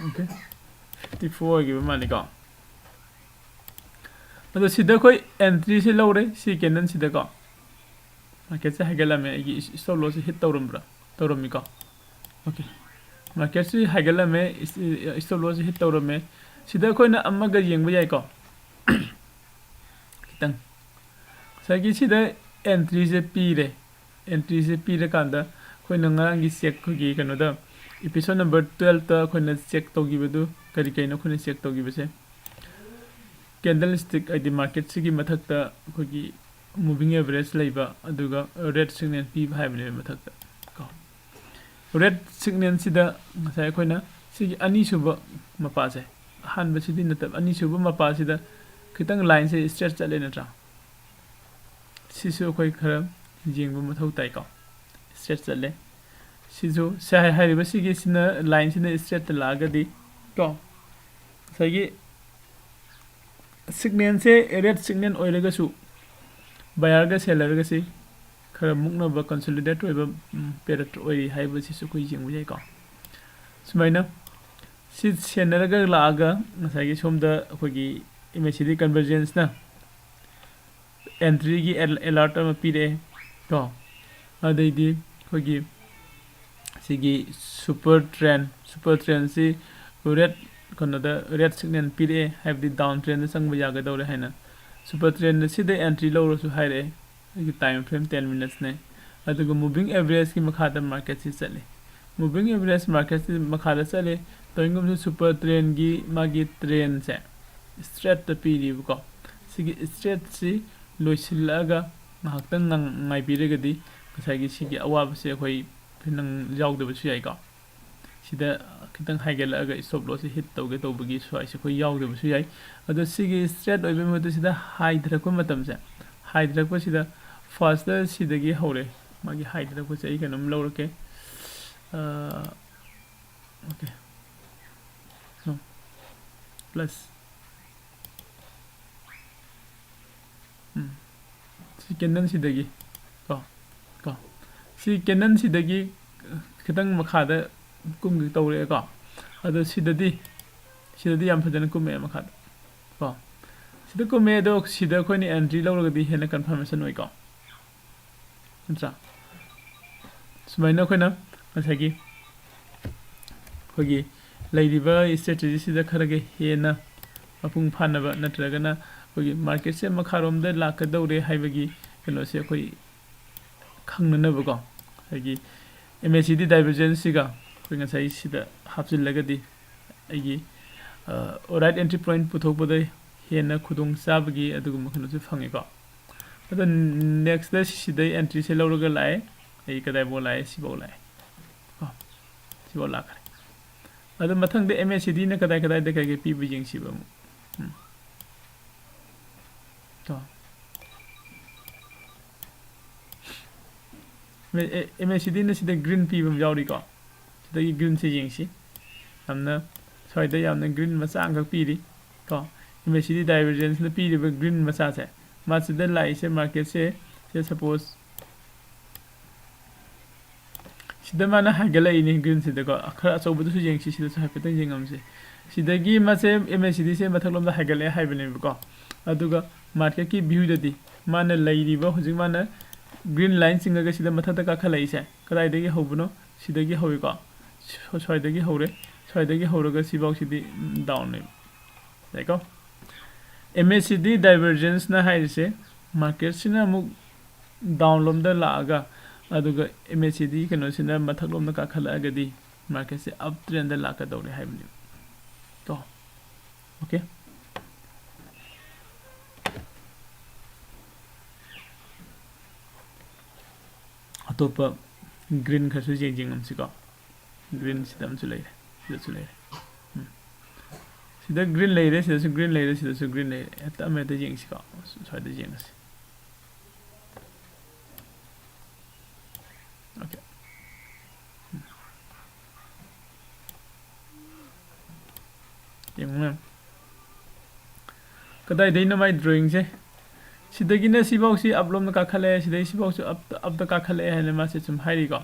Okay꯫ Fifty four ꯑꯣꯏꯈꯤꯕ ꯃꯥꯜꯂꯤꯀꯣ꯫ ꯑꯗꯣ ꯁꯤꯗ ꯑꯩꯈꯣꯏ entry ꯁꯦ ꯂꯧꯔꯦ, ꯁꯤ candle ꯁꯤꯗꯀꯣ꯫ Market ꯁꯦ ꯍꯥꯏꯒꯠꯂꯝꯃꯦ, ꯑꯩꯒꯤ is-, stop loss say hit ꯇꯧꯔꯝꯕ꯭ꯔꯥ? ꯇꯧꯔꯝꯃꯤꯀꯣ꯫ Okay꯫ Market ꯁꯤ ꯍꯥꯏꯒꯠꯂꯝꯃꯦ, is-, stop loss say hit ꯇꯧꯔꯝꯃꯦ꯫ ꯁꯤꯗ ꯑꯩꯈꯣꯏꯅ ꯑꯃꯒ ꯌꯦꯡꯕ ꯌꯥꯏꯀꯣ꯫ ꯈꯤꯇꯪ꯫ ꯉꯁꯥꯏꯒꯤ ꯁꯤꯗ entry ꯁꯦ ꯄꯤꯔꯦ꯫ Entry ꯁꯦ ꯄꯤꯔꯀꯥꯟꯗ ꯑꯩꯈꯣꯏꯅ ꯉꯔꯥꯡꯒꯤ check, ꯑꯩꯈꯣꯏꯒꯤ ꯀꯩꯅꯣꯗ, Episode number twelve ꯇ ꯑꯩꯈꯣꯏꯅ ꯆꯦꯛ ꯇꯧꯈꯤꯕꯗꯨ ꯀꯔꯤ ꯀꯩꯅꯣ? ꯑꯩꯈꯣꯏꯅ ꯆꯦꯛ ꯇꯧꯈꯤꯕꯁꯦ ꯀꯦꯟꯗꯜ ꯁ꯭ꯇꯤꯛ, ꯍꯥꯏꯗꯤ ꯃꯥꯔꯀꯦꯠꯁꯤꯒꯤ ꯃꯊꯛꯇ ꯑꯩꯈꯣꯏꯒꯤ moving average ꯂꯩꯕ, ꯑꯗꯨꯒ red signal ꯄꯤꯕ ꯍꯥꯏꯕꯅꯦꯕ ꯃꯊꯛꯇ ꯀꯣ꯫ Red signal ꯁꯤꯗ ꯉꯁꯥꯏ ꯑꯩꯈꯣꯏꯅ ꯁꯤꯒꯤ ꯑꯅꯤꯁꯨꯕ ꯃꯄꯥꯁꯦ, ꯑꯍꯥꯟꯕꯁꯤꯗꯤ ꯅꯠꯇꯕ, ꯑꯅꯤꯁꯨꯕ ꯃꯄꯥꯁꯤꯗ ꯈꯤꯇꯪ ꯂꯥꯏꯟꯁꯦ ꯏꯁꯇ꯭ꯔꯦꯠ ꯆꯠꯂꯦ ꯅꯠꯇ꯭ꯔꯥ? ꯁꯤꯁꯨ ꯑꯩꯈꯣꯏ ꯈꯔ ꯌꯦꯡꯕ ꯃꯊꯧ ꯇꯥꯏꯀꯣ꯫ ꯏꯁꯇ꯭ꯔꯦꯠ ꯆꯠꯂꯦ꯫ ꯁꯤꯁꯨ ꯁꯦ-, ꯍꯥꯏꯔꯤꯕ ꯁꯤꯒꯤꯁꯤꯅ, ꯂꯥꯏꯟꯁꯤꯅ ꯏꯁꯇ꯭ꯔꯦꯠꯇ ꯂꯥꯛꯑꯒꯗꯤ ꯀꯣ, ꯉꯁꯥꯏꯒꯤ ꯁꯤꯒꯅꯦꯜꯁꯦ ꯔꯦꯗ ꯁꯤꯒꯅꯦꯜ ꯑꯣꯏꯔꯒꯁꯨ ꯕꯥꯌꯔꯒ ꯁꯦꯂꯔꯒꯁꯤ ꯈꯔ ꯃꯨꯛꯅꯕ, ꯀꯟꯁꯣꯂꯤꯗꯦꯠ ꯑꯣꯏꯕ ꯄꯦꯔꯠ ꯑꯣꯏꯔꯤ ꯍꯥꯏꯕꯁꯤꯁꯨ ꯑꯩꯈꯣꯏ ꯌꯦꯡꯕ ꯌꯥꯏꯀꯣ꯫ ꯁꯨꯃꯥꯏꯅ ꯁꯤ ꯁꯦꯟꯅꯔꯒ ꯂꯥꯛꯑꯒ ꯉꯁꯥꯏꯒꯤ ꯁꯣꯝꯗ ꯑꯩꯈꯣꯏꯒꯤ MACD ꯀꯟꯚꯔꯖꯦꯟꯁꯅ ꯑꯦꯟꯇ꯭ꯔꯤꯒꯤ ꯑꯦꯂꯔꯠ ꯑꯃ ꯄꯤꯔꯛꯑꯦ ꯀꯣ꯫ ꯑꯗꯩꯗꯤ ꯑꯩꯈꯣꯏꯒꯤ ꯁꯤꯒꯤ ꯁꯨꯄꯔ ꯇ꯭ꯔꯦꯟ, ꯁꯨꯄꯔ ꯇ꯭ꯔꯦꯟꯁꯤ ꯔꯦꯗ, ꯀꯩꯅꯣꯗ ꯔꯦꯗ ꯁꯤꯒꯅꯦꯜ ꯄꯤꯔꯛꯑꯦ, ꯍꯥꯏꯕꯗꯤ ꯗꯥꯎꯟ ꯇ꯭ꯔꯦꯟꯗ ꯆꯪꯕ ꯌꯥꯒꯗꯧꯔꯦ ꯍꯥꯏꯅ꯫ ꯁꯨꯄꯔ ꯇ꯭ꯔꯦꯟꯗ ꯁꯤꯗ ꯑꯦꯟꯇ꯭ꯔꯤ ꯂꯧꯔꯁꯨ ꯍꯥꯏꯔꯛꯑꯦ, ꯑꯩꯒꯤ ꯇꯥꯏꯝ ꯐ꯭ꯔꯦꯝ ꯇꯦꯟ ꯃꯤꯅꯠꯁꯅꯦ꯫ ꯑꯗꯨꯒ moving average ꯀꯤ ꯃꯈꯥꯗ ꯃꯥꯔꯀꯦꯠꯁꯤ ꯆꯠꯂꯤ꯫ Moving average ꯃꯥꯔꯀꯦꯠꯁꯤ ꯃꯈꯥꯗ ꯆꯠꯂꯤ꯫ ꯇꯧꯏꯒꯨꯝꯕꯁꯨ ꯁꯨꯄꯔ ꯇ꯭ꯔꯦꯟꯒꯤ ꯃꯥꯒꯤ ꯇ꯭ꯔꯦꯟꯁꯦ ꯏꯁꯇ꯭ꯔꯦꯠꯇ ꯄꯤꯔꯤꯕꯀꯣ꯫ ꯁꯤꯒꯤ ꯏꯁꯇ꯭ꯔꯦꯠꯁꯤ ꯂꯣꯏꯁꯤꯜꯂꯛꯑꯒ ꯉꯥꯏꯍꯥꯛꯇꯪ ꯉꯥꯡ-, ꯉꯥꯏꯕꯤꯔꯒꯗꯤ ꯉꯁꯥꯏꯒꯤ ꯁꯤꯒꯤ ꯑꯋꯥꯕꯁꯦ ꯑꯩꯈꯣꯏ ꯈꯤꯇꯪ ꯌꯥꯎꯗꯕꯁꯨ ꯌꯥꯏꯀꯣ꯫ ꯁꯤꯗ ꯈꯤꯇꯪ ꯍꯥꯏꯒꯠꯂꯛꯑꯒ ꯏꯁꯇꯣꯞ ꯂꯣꯁꯁꯦ ꯍꯤꯠ ꯇꯧꯒꯦ ꯇꯧꯕꯒꯤ ꯁ꯭ꯋꯥꯏꯁꯦ ꯑꯩꯈꯣꯏ ꯌꯥꯎꯗꯕꯁꯨ ꯌꯥꯏ꯫ ꯑꯗꯣ ꯁꯤꯒꯤ ꯏꯁꯇ꯭ꯔꯦꯠ ꯑꯣꯏꯕ ꯃꯍꯨꯠꯇ ꯁꯤꯗ ꯍꯥꯏꯊꯔꯛꯄ ꯃꯇꯝꯁꯦ, ꯍꯥꯏꯊꯔꯛꯄꯁꯤꯗ ꯐꯥꯔꯁꯇ ꯁꯤꯗꯒꯤ ꯍꯧꯔꯦ꯫ ꯃꯥꯒꯤ ꯍꯥꯏꯊꯔꯛꯄꯁꯦ ꯑꯩ ꯀꯩꯅꯣꯝ ꯂꯧꯔꯛꯀꯦ꯫ ꯑꯣꯀꯦ꯫ ꯄ꯭ꯂꯁ꯫ ꯎꯝ꯫ ꯁꯤ ꯀꯦꯟꯗꯜꯁꯤꯗꯒꯤ ꯀꯣ, ꯀꯣ꯫ ꯁꯤ ꯀꯦꯟꯗꯜꯁꯤꯗꯒꯤ ꯈꯤꯇꯪ ꯃꯈꯥꯗ ꯀꯨꯝꯒꯦ ꯇꯧꯔꯛꯑꯦꯀꯣ꯫ ꯑꯗꯣ ꯁꯤꯗꯗꯤ, ꯁꯤꯗꯗꯤ ꯌꯥꯝ ꯐꯖꯅ ꯀꯨꯝꯃꯛꯑꯦ ꯃꯈꯥꯗ ꯀꯣ꯫ ꯁꯤꯗ ꯀꯨꯝꯃꯦ, ꯑꯗꯣ ꯁꯤꯗ ꯑꯩꯈꯣꯏꯅ ꯑꯦꯟꯇ꯭ꯔꯤ ꯂꯧꯔꯒꯗꯤ ꯍꯦꯟꯅ ꯀꯟꯐꯔꯃꯦꯁꯟ ꯑꯣꯏꯀꯣ꯫ ꯅꯠꯇ꯭ꯔꯥ? ꯁꯨꯃꯥꯏꯅ ꯑꯩꯈꯣꯏꯅ ꯉꯁꯥꯏꯒꯤ ꯑꯩꯈꯣꯏꯒꯤ ꯂꯩꯔꯤꯕ ꯏꯁꯇ꯭ꯔꯦꯇꯦꯖꯤꯁꯤꯗ ꯈꯔꯒ ꯍꯦꯟꯅ ꯃꯄꯨꯡ ꯐꯥꯅꯕ, ꯅꯠꯇ꯭ꯔꯒꯅ ꯑꯩꯈꯣꯏꯒꯤ ꯃꯥꯔꯀꯦꯠꯁꯦ ꯃꯈꯥꯔꯣꯝꯗ ꯂꯥꯛꯀꯗꯧꯔꯦ ꯍꯥꯏꯕꯒꯤ ꯀꯩꯅꯣꯁꯦ ꯑꯩꯈꯣꯏ ꯈꯪꯅꯅꯕꯀꯣ, ꯑꯩꯈꯣꯏꯒꯤ MACD divergence ꯁꯤꯒ ꯑꯩꯈꯣꯏ ꯉꯁꯥꯏ ꯁꯤꯗ ꯍꯥꯞꯆꯤꯜꯂꯒꯗꯤ ꯑꯩꯒꯤ right entry point ꯄꯨꯊꯣꯛꯄꯗ ꯍꯦꯟꯅ ꯈꯨꯗꯣꯡ ꯆꯥꯕꯒꯤ ꯑꯗꯨꯒꯨꯝꯕ ꯀꯩꯅꯣꯁꯨ ꯐꯪꯉꯦꯀꯣ꯫ ꯑꯗꯣ next ꯁꯤꯗꯩ entry ꯁꯦ ꯂꯧꯔꯒ ꯂꯥꯛꯑꯦ꯫ ꯑꯩ ꯀꯗꯥꯏꯐꯥꯎ ꯂꯥꯛꯑꯦ? ꯁꯤꯐꯥꯎ ꯂꯥꯛꯑꯦ ꯀꯣ꯫ ꯁꯤꯐꯥꯎ ꯂꯥꯛꯈ꯭ꯔꯦ꯫ ꯑꯗꯣ ꯃꯊꯪꯗ MACD ꯅ ꯀꯗꯥꯏ ꯀꯗꯥꯏꯗ ꯀꯩ ꯀꯩ ꯄꯤꯕ ꯌꯦꯡꯁꯤꯕ ꯑꯃꯨꯛ꯫ ꯎꯝ꯫ ꯀꯣ꯫ MACD ꯅ ꯁꯤꯗ green ꯄꯤꯕ ꯑꯃ ꯌꯥꯎꯔꯤꯀꯣ꯫ ꯁꯤꯗꯒꯤ green ꯁꯦ ꯌꯦꯡꯁꯤ꯫ ꯌꯥꯝꯅ ꯁ꯭ꯋꯥꯏꯗ ꯌꯥꯝꯅ green ꯃꯆꯥ ꯑꯃꯈꯛ ꯄꯤꯔꯤ ꯀꯣ꯫ MACD divergence ꯅ ꯄꯤꯔꯤꯕ green ꯃꯆꯥꯁꯦ, ꯃꯥꯁꯤꯗ ꯂꯥꯛꯏꯁꯦ market ꯁꯦ, ꯁꯦ suppose ꯁꯤꯗ ꯃꯥꯅ ꯍꯥꯏꯒꯠꯂꯛꯏꯅꯦ green ꯁꯤꯗꯀꯣ꯫ ꯈꯔ ꯑꯆꯧꯕꯗꯨꯁꯨ ꯌꯦꯡꯁꯤ, ꯁꯤꯗꯁꯨ ꯍꯥꯏꯐꯦꯠꯇꯪ ꯌꯦꯡꯉꯝꯁꯦ꯫ ꯁꯤꯗꯒꯤ ꯃꯥꯁꯦ MACD ꯁꯦ ꯃꯊꯛꯂꯣꯝꯗ ꯍꯥꯏꯒꯠꯂꯛꯑꯦ ꯍꯥꯏꯕꯅꯦꯕꯀꯣ꯫ ꯑꯗꯨꯒ market ꯀꯤ view ꯗꯗꯤ ꯃꯥꯅ ꯂꯩꯔꯤꯕ ꯍꯧꯖꯤꯛ ꯃꯥꯅ green line ꯆꯤꯡꯉꯒ ꯁꯤꯗ ꯃꯊꯛꯇ ꯀꯥꯈꯠꯂꯛꯏꯁꯦ ꯀꯗꯥꯏꯗꯒꯤ ꯍꯧꯕꯅꯣ? ꯁꯤꯗꯒꯤ ꯍꯧꯋꯤꯀꯣ꯫ ꯁ꯭ꯋꯥꯏꯗꯒꯤ ꯍꯧꯔꯦ꯫ ꯁ꯭ꯋꯥꯏꯗꯒꯤ ꯍꯧꯔꯒ ꯁꯤꯐꯥꯎꯁꯤꯗꯤ down ꯅꯦꯕ꯫ ꯌꯥꯏꯀꯣ? MACD divergence ꯅ ꯍꯥꯏꯔꯤꯁꯦ market ꯁꯤꯅ ꯑꯃꯨꯛ down ꯂꯣꯝꯗ ꯂꯥꯛꯑꯒ, ꯑꯗꯨꯒ MACD ꯀꯩꯅꯣꯁꯤꯅ ꯃꯊꯛꯂꯣꯝꯗ ꯀꯥꯈꯠꯂꯛꯑꯒꯗꯤ market ꯁꯦ up trend ꯗ ꯂꯥꯛꯀꯗꯧꯔꯦ ꯍꯥꯏꯕꯅꯦꯕ꯫ ꯀꯣ꯫ Okay꯫ ꯑꯇꯣꯞꯄ green ꯈꯔꯁꯨ ꯌꯦꯡ ꯌꯦꯡꯉꯝꯁꯤꯀꯣ꯫ Green ꯁꯤꯗ ꯑꯃꯁꯨ ꯂꯩꯔꯦ, ꯁꯤꯗꯁꯨ ꯂꯩꯔꯦ꯫ ꯎꯝ꯫ ꯁꯤꯗ green ꯂꯩꯔꯦ, ꯁꯤꯗꯁꯨ green ꯂꯩꯔꯦ, ꯁꯤꯗꯁꯨ green ꯂꯩꯔꯦ꯫ ꯍꯦꯛꯇ ꯑꯃ ꯍꯦꯛꯇ ꯌꯦꯡꯁꯤꯀꯣ꯫ ꯁ꯭ꯋꯥꯏꯗ ꯌꯦꯡꯉꯁꯤ꯫ Okay꯫ ꯎꯝ꯫ ꯌꯦꯡꯉꯨ ꯃꯌꯥꯝ꯫ ꯀꯗꯥꯏꯗꯩꯅꯣ ꯃꯥꯏ drawing ꯁꯦ? ꯁꯤꯗꯒꯤꯅ ꯁꯤꯐꯥꯎꯁꯤ up ꯂꯣꯝꯗ ꯀꯥꯈꯠꯂꯛꯑꯦ, ꯁꯤꯗꯩ ꯁꯤꯐꯥꯎꯁꯨ up ꯇ, up ꯇ ꯀꯥꯈꯠꯂꯛꯑꯦ ꯍꯥꯏꯅ ꯃꯥꯁꯦ ꯁꯨꯝ ꯍꯥꯏꯔꯤꯀꯣ꯫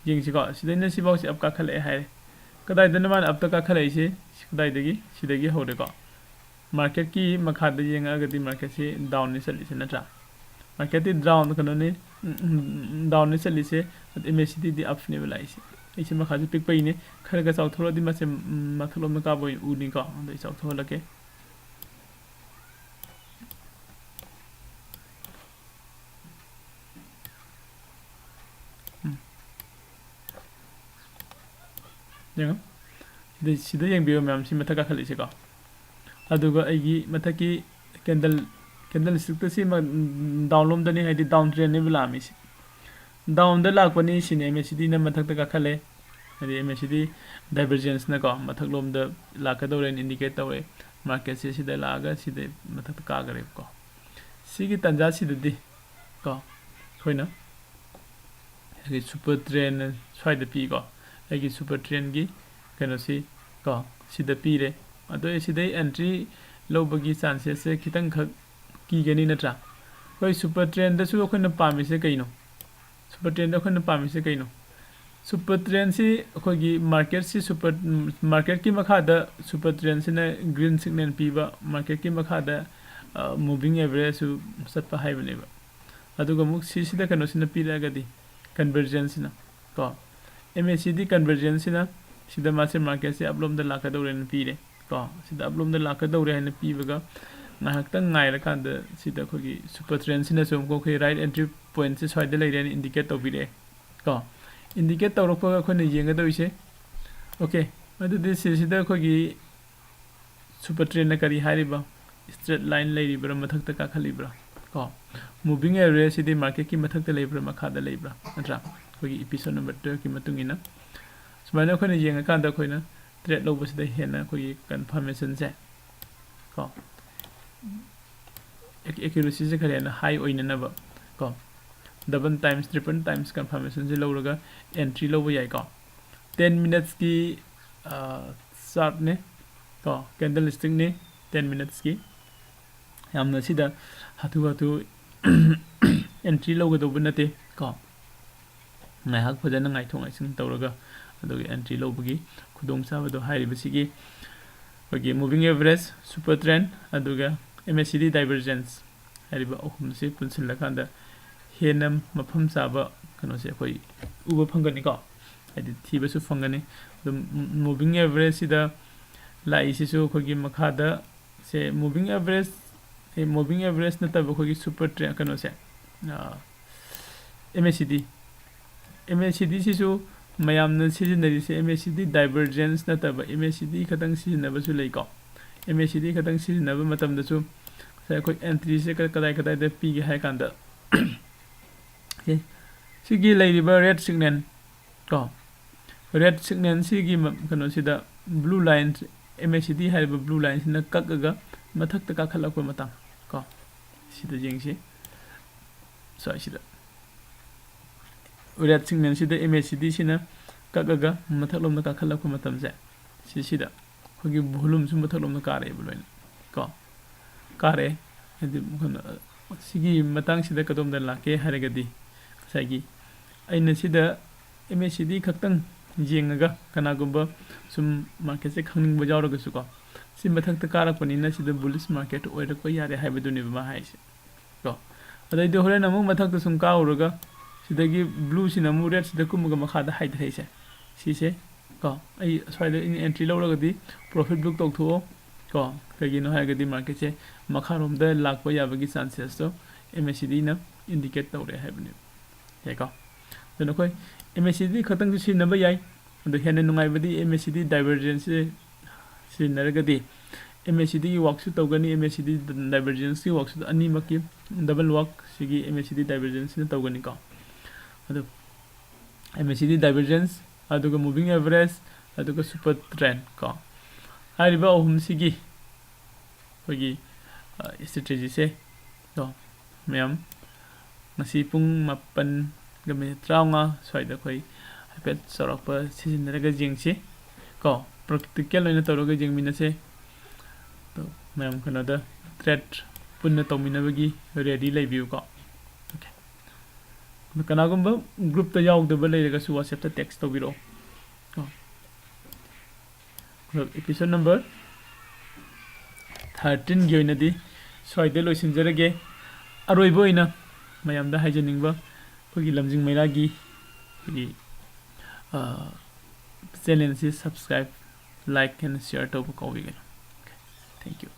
ꯌꯦꯡꯁꯤꯀꯣ, ꯁꯤꯗꯩꯅ ꯁꯤꯐꯥꯎꯁꯤ up ꯀꯥꯈꯠꯂꯛꯑꯦ ꯍꯥꯏꯔꯦ꯫ ꯀꯗꯥꯏꯗꯅꯣ ꯃꯥꯅ up ꯇ ꯀꯥꯈꯠꯂꯛꯏꯁꯦ? ꯁꯤ ꯀꯗꯥꯏꯗꯒꯤ? ꯁꯤꯗꯒꯤ ꯍꯧꯔꯦꯀꯣ꯫ Market ꯀꯤ ꯃꯈꯥꯗ ꯌꯦꯡꯉꯛꯑꯒꯗꯤ market ꯁꯤ down ꯅꯤ ꯆꯠꯂꯤꯁꯦ, ꯅꯠꯇ꯭ꯔꯥ? Market ꯇꯤ down ꯀꯩꯅꯣꯅꯤ, ꯎꯝ, ꯎꯝ, down ꯅꯤ ꯆꯠꯂꯤꯁꯦ꯫ ꯑꯗꯨ MACD ꯗꯤ up ꯅꯦꯕ ꯂꯥꯛꯏꯁꯦ꯫ ꯑꯩꯁꯦ ꯃꯈꯥꯁꯦ ꯄꯤꯛꯄꯩꯅꯦ꯫ ꯈꯔꯒ ꯆꯥꯎꯊꯣꯔꯛꯑꯗꯤ ꯃꯥꯁꯦ, ꯎꯝ, ꯃꯊꯛꯂꯣꯝꯗ ꯀꯥꯕ ꯑꯣꯏꯅ ꯎꯅꯤꯀꯣ꯫ ꯑꯗꯣ ꯑꯩ ꯆꯥꯎꯊꯣꯛꯍꯜꯂꯛꯀꯦ꯫ ꯎꯝ꯫ ꯌꯦꯡꯉꯣ꯫ ꯁꯤꯗ, ꯁꯤꯗ ꯌꯦꯡꯕꯤꯌꯨ ꯃꯌꯥꯝ, ꯁꯤ ꯃꯊꯛ ꯀꯥꯈꯠꯂꯤꯁꯦꯀꯣ꯫ ꯑꯗꯨꯒ ꯑꯩꯒꯤ ꯃꯊꯛꯀꯤ candle, candlestickꯇ ꯁꯤꯃ down ꯂꯣꯝꯗꯅꯤ, ꯍꯥꯏꯗꯤ down trendꯅꯦꯕ ꯂꯥꯛꯑꯝꯃꯤꯁꯦ꯫ Downꯗ ꯂꯥꯛꯄꯅꯤ, ꯁꯤꯅꯤ MACDꯅ ꯃꯊꯛꯇ ꯀꯥꯈꯠꯂꯦ꯫ ꯍꯥꯏꯗꯤ MACD divergenceꯅꯀꯣ, ꯃꯊꯛꯂꯣꯝꯗ ꯂꯥꯛꯀꯗꯧꯔꯦꯅ indicate ꯇꯧꯔꯦ꯫ Marketꯁꯦ ꯁꯤꯗ ꯂꯥꯛꯑꯒ ꯁꯤꯗ ꯃꯊꯛꯇ ꯀꯥꯈ꯭ꯔꯦꯕꯀꯣ꯫ ꯁꯤꯒꯤ ꯇꯥꯟꯖꯥꯁꯤꯗꯗꯤ ꯀꯣ, ꯑꯩꯈꯣꯏꯅ ꯑꯩꯒꯤ super trend ꯁ꯭ꯋꯥꯏꯗ ꯄꯤꯀꯣ, ꯑꯩꯒꯤ super trendꯒꯤ ꯀꯩꯅꯣꯁꯤ ꯀꯣ, ꯁꯤꯗ ꯄꯤꯔꯦ꯫ ꯑꯗꯣ ꯑꯩ ꯁꯤꯗꯩ entry ꯂꯧꯕꯒꯤ chances ꯁꯦ ꯈꯤꯇꯪꯈꯛ ꯀꯤꯒꯅꯤ, ꯅꯠꯇ꯭ꯔꯥ? ꯑꯩꯈꯣꯏ super trendꯗꯁꯨ ꯑꯩꯈꯣꯏꯅ ꯄꯥꯝꯃꯤꯁꯦ ꯀꯩꯅꯣ? Super trendꯗ ꯑꯩꯈꯣꯏꯅ ꯄꯥꯝꯃꯤꯁꯦ ꯀꯩꯅꯣ? Super trendꯁꯤ ꯑꯩꯈꯣꯏꯒꯤ marketꯁꯤ super, marketꯀꯤ ꯃꯈꯥꯗ super trendꯁꯤꯅ green signal ꯄꯤꯕ, marketꯀꯤ ꯃꯈꯥꯗ, ꯑ, moving averageꯁꯨ ꯆꯠꯄ ꯍꯥꯏꯕꯅꯦꯕ꯫ ꯑꯗꯨꯒ ꯑꯃꯨꯛ ꯁꯤꯁꯤꯗ ꯀꯩꯅꯣꯁꯤꯅ ꯄꯤꯔꯛꯑꯒꯗꯤ, convergenceꯁꯤꯅ ꯀꯣ, MACD convergenceꯁꯤꯅ ꯁꯤꯗ ꯃꯥꯁꯦ marketꯁꯦ upꯂꯣꯝꯗ ꯂꯥꯛꯀꯗꯧꯔꯦꯅ ꯄꯤꯔꯦ ꯀꯣ꯫ ꯁꯤꯗ upꯂꯣꯝꯗ ꯂꯥꯛꯀꯗꯧꯔꯦ ꯍꯥꯏꯅ ꯄꯤꯕꯒ ꯉꯥꯏꯍꯥꯛꯇꯪ ꯉꯥꯏꯔꯀꯥꯟꯗ ꯁꯤꯗ ꯑꯩꯈꯣꯏꯒꯤ super trendꯁꯤꯅꯁꯨ ꯑꯃꯨꯛ ꯑꯩꯈꯣꯏ right entry pointꯁꯦ ꯁ꯭ꯋꯥꯏꯗ ꯂꯩꯔꯦꯅ indicate ꯇꯧꯕꯤꯔꯛꯑꯦ ꯀꯣ꯫ Indicate ꯇꯧꯔꯛꯄꯒ ꯑꯩꯈꯣꯏꯅ ꯌꯦꯡꯒꯗꯧꯔꯤꯁꯦ, okay, ꯑꯗꯨꯗꯤ ꯁꯤꯁꯤꯗ ꯑꯩꯈꯣꯏꯒꯤ super trendꯅ ꯀꯔꯤ ꯍꯥꯏꯔꯤꯕ? Straight line ꯂꯩꯔꯤꯕ꯭ꯔꯥ, ꯃꯊꯛꯇ ꯀꯥꯈꯠꯂꯤꯕ꯭ꯔꯥ? ꯀꯣ, moving averageꯁꯤꯗꯤ marketꯀꯤ ꯃꯊꯛꯇ ꯂꯩꯕ꯭ꯔꯥ, ꯃꯈꯥꯗ ꯂꯩꯕ꯭ꯔꯥ, ꯅꯠꯇ꯭ꯔꯥ? ꯑꯩꯈꯣꯏꯒꯤ episode number twelveꯀꯤ ꯃꯇꯨꯡ ꯏꯟꯅ ꯁꯨꯃꯥꯏꯅ ꯑꯩꯈꯣꯏꯅ ꯌꯦꯡꯉꯀꯥꯟꯗ ꯑꯩꯈꯣꯏꯅ trade ꯂꯧꯕꯁꯤꯗ ꯍꯦꯟꯅ ꯑꯩꯈꯣꯏꯒꯤ confirmationꯁꯦ ꯀꯣ, ac-, accuracyꯁꯦ ꯈꯔ ꯍꯦꯟꯅ high ꯑꯣꯏꯅꯅꯕ ꯀꯣ, double times, triple times confirmationꯁꯦ ꯂꯧꯔꯒ entry ꯂꯧꯕ ꯌꯥꯏꯀꯣ꯫ Ten minutesꯀꯤ, ꯑ, chartꯅꯦ ꯀꯣ, candlestickꯅꯦ ten minutesꯀꯤ꯫ ꯌꯥꯝꯅ ꯁꯤꯗ ꯍꯥꯊꯨ ꯍꯥꯊꯨ entry ꯂꯧꯒꯗꯧꯕ ꯅꯠꯇꯦ ꯀꯣ꯫ ꯉꯥꯏꯍꯥꯛ ꯐꯖꯅ ꯉꯥꯏꯊꯣꯛ ꯉꯥꯏꯁꯤꯟ ꯇꯧꯔꯒ ꯑꯗꯨꯒ entry ꯂꯧꯕꯒꯤ ꯈꯨꯗꯣꯡꯆꯥꯕꯗꯣ ꯍꯥꯏꯔꯤꯕꯁꯤꯒꯤ ꯑꯩꯈꯣꯏꯒꯤ moving average, super trend, ꯑꯗꯨꯒ MACD divergence ꯍꯥꯏꯔꯤꯕ ꯑꯍꯨꯝꯁꯤ ꯄꯨꯟꯁꯤꯜꯂꯀꯥꯟꯗ ꯍꯦꯟꯅ ꯃꯐꯝ ꯆꯥꯕ ꯀꯩꯅꯣꯁꯦ ꯑꯩꯈꯣꯏ ꯎꯕ ꯐꯪꯒꯅꯤꯀꯣ, ꯍꯥꯏꯗꯤ ꯊꯤꯕꯁꯨ ꯐꯪꯒꯅꯤ꯫ ꯑꯗꯨꯝ moving averageꯁꯤꯗ ꯂꯥꯛꯏꯁꯤꯁꯨ ꯑꯩꯈꯣꯏꯒꯤ ꯃꯈꯥꯗ ꯁꯦ moving average, ꯑꯦ, moving average ꯅꯠꯇꯕ ꯑꯩꯈꯣꯏꯒꯤ super trend ꯀꯩꯅꯣꯁꯦ, ꯑꯥ, MACD, MACDꯁꯤꯁꯨ ꯃꯌꯥꯝꯅ ꯁꯤꯖꯤꯟꯅꯔꯤꯁꯦ MACD divergence ꯅꯠꯇꯕ MACD ꯈꯛꯇꯪ ꯁꯤꯖꯤꯟꯅꯕꯁꯨ ꯂꯩꯀꯣ꯫ MACD ꯈꯛꯇꯪ ꯁꯤꯖꯤꯟꯅꯕ ꯃꯇꯝꯗꯁꯨ ꯉꯁꯥꯏ ꯑꯩꯈꯣꯏ entryꯁꯦ ꯀ-, ꯀꯗꯥꯏ ꯀꯗꯥꯏꯗ ꯄꯤꯒꯦ ꯍꯥꯏ ꯀꯥꯟꯗ, okay, ꯁꯤꯒꯤ ꯂꯩꯔꯤꯕ red signal ꯀꯣ, red signal ꯁꯤꯒꯤ ꯃ-, ꯀꯩꯅꯣꯁꯤꯗ blue line, MACD ꯍꯥꯏꯔꯤꯕ blue lineꯁꯤꯅ ꯀꯛꯑꯒ ꯃꯊꯛꯇ ꯀꯥꯈꯠꯂꯛꯄ ꯃꯇꯥꯡ ꯀꯣ, ꯁꯤꯗ ꯌꯦꯡꯁꯤ꯫ ꯁ꯭ꯋꯥꯏꯁꯤꯗ red signalꯁꯤꯗ MACDꯁꯤꯅ ꯀꯛꯑꯒ ꯃꯊꯛꯂꯣꯝꯗ ꯀꯥꯈꯠꯂꯛꯄ ꯃꯇꯝꯁꯦ, ꯁꯤꯁꯤꯗ ꯑꯩꯈꯣꯏꯒꯤ volumeꯁꯨ ꯃꯊꯛꯂꯣꯝꯗ ꯀꯥꯔꯛꯑꯦꯕ ꯂꯣꯏꯅ ꯀꯣ, ꯀꯥꯔꯛꯑꯦ꯫ ꯍꯥꯏꯗꯤ ꯀꯩꯅꯣ, ꯁꯤꯒꯤ ꯃꯇꯥꯡꯁꯤꯗ ꯀꯗꯣꯝꯗ ꯂꯥꯛꯀꯦ ꯍꯥꯏꯔꯒꯗꯤ, ꯉꯁꯥꯏꯒꯤ ꯑꯩꯅ ꯁꯤꯗ MACD ꯈꯛꯇꯪ ꯌꯦꯡꯉꯒ ꯀꯅꯥꯒꯨꯝꯕ ꯁꯨꯝ marketꯁꯦ ꯈꯪꯅꯤꯡꯕ ꯌꯥꯎꯔꯒꯁꯨꯀꯣ, ꯁꯤ ꯃꯊꯛꯇ ꯀꯥꯔꯛꯄꯅꯤꯅ ꯁꯤꯗ bullish market ꯑꯣꯏꯔꯛꯄ ꯌꯥꯔꯦ ꯍꯥꯏꯕꯗꯨꯅꯦꯕ ꯃꯥ ꯍꯥꯏꯁꯦ ꯀꯣ꯫ ꯑꯗꯩꯗꯤ ꯍꯣꯔꯦꯟ ꯑꯃꯨꯛ ꯃꯊꯛꯇ ꯁꯨꯝ ꯀꯥꯔꯨꯔꯒ ꯁꯤꯗꯒꯤ blueꯁꯤꯅ ꯑꯃꯨꯛ redꯁꯤꯗ ꯀꯨꯝꯃꯒ ꯃꯈꯥꯗ ꯍꯥꯏꯊꯔꯛꯏꯁꯦ, ꯁꯤꯁꯦ ꯀꯣ, ꯑꯩ ꯁ꯭ꯋꯥꯏꯗ ꯑꯩꯅ entry ꯂꯧꯔꯒꯗꯤ profit book ꯇꯧꯊꯣꯛꯑꯣ ꯀꯣ꯫ ꯀꯩꯒꯤꯅꯣ ꯍꯥꯏꯔꯒꯗꯤ marketꯁꯦ ꯃꯈꯥꯔꯣꯝꯗ ꯂꯥꯛꯄ ꯌꯥꯕꯒꯤ chances ꯇꯣ MACDꯅ indicate ꯇꯧꯔꯦ ꯍꯥꯏꯕꯅꯦꯕ꯫ ꯌꯥꯏꯀꯣ? ꯑꯗꯨꯅ ꯑꯩꯈꯣꯏ MACD ꯈꯛꯇꯪꯁꯨ ꯁꯤꯖꯤꯟꯅꯕ ꯌꯥꯏ꯫ ꯑꯗꯨ ꯍꯦꯟꯅ ꯅꯨꯡꯉꯥꯏꯕꯗꯤ MACD divergenceꯁꯦ ꯁꯤꯖꯤꯟꯅꯔꯒꯗꯤ MACDꯒꯤ workꯁꯨ ꯇꯧꯒꯅꯤ, MACD divergenceꯀꯤ workꯁꯨ, ꯑꯅꯤꯃꯛꯀꯤ double work ꯁꯤꯒꯤ MACD divergenceꯁꯤꯅ ꯇꯧꯒꯅꯤꯀꯣ꯫ ꯑꯗꯨ MACD divergence, ꯑꯗꯨꯒ moving average, ꯑꯗꯨꯒ super trend ꯀꯣ, ꯍꯥꯏꯔꯤꯕ ꯑꯍꯨꯝꯁꯤꯒꯤ ꯑꯩꯈꯣꯏꯒꯤ, ꯑ, strategyꯁꯦ ꯀꯣ, ꯃꯌꯥꯝ ꯉꯁꯤ ꯄꯨꯡ ꯃꯥꯄꯟꯒ minute ꯇꯔꯥꯃꯉꯥ ꯁ꯭ꯋꯥꯏꯗ ꯑꯩꯈꯣꯏ ꯍꯥꯏꯐꯦꯠ ꯆꯥꯎꯔꯥꯛꯄ ꯁꯤꯖꯤꯟꯅꯔꯒ ꯌꯦꯡꯁꯤ ꯀꯣ, practical ꯑꯣꯏꯅ ꯇꯧꯔꯒ ꯌꯦꯡꯃꯤꯟꯅꯁꯦ꯫ ꯑꯗꯣ ꯃꯌꯥꯝ ꯀꯩꯅꯣꯗ trade ꯄꯨꯟꯅ ꯇꯧꯃꯤꯟꯅꯕꯒꯤ ready ꯂꯩꯕꯤꯌꯨꯀꯣ꯫ Okay꯫ ꯑꯗꯣ ꯀꯅꯥꯒꯨꯝꯕ groupꯇ ꯌꯥꯎꯗꯕ ꯂꯩꯔꯒꯁꯨ WhatsAppꯇ text ꯇꯧꯕꯤꯔꯛꯑꯣ ꯀꯣ꯫ ꯑꯗꯣ episode number thirteenꯒꯤ ꯑꯣꯏꯅꯗꯤ ꯁ꯭ꯋꯥꯏꯗ ꯂꯣꯏꯁꯤꯟꯖꯔꯒꯦ꯫ ꯑꯔꯣꯏꯕ ꯑꯣꯏꯅ ꯃꯌꯥꯝꯗ ꯍꯥꯏꯖꯅꯤꯡꯕ, ꯑꯩꯈꯣꯏꯒꯤ ꯂꯝꯖꯤꯡ ꯃꯩꯔꯥꯒꯤ ꯑꯩꯈꯣꯏꯒꯤ, ꯑ, channelꯁꯤ subscribe, like and share ꯇꯧꯕ ꯀꯥꯎꯕꯤꯒꯅꯨ꯫ Okay, thank you꯫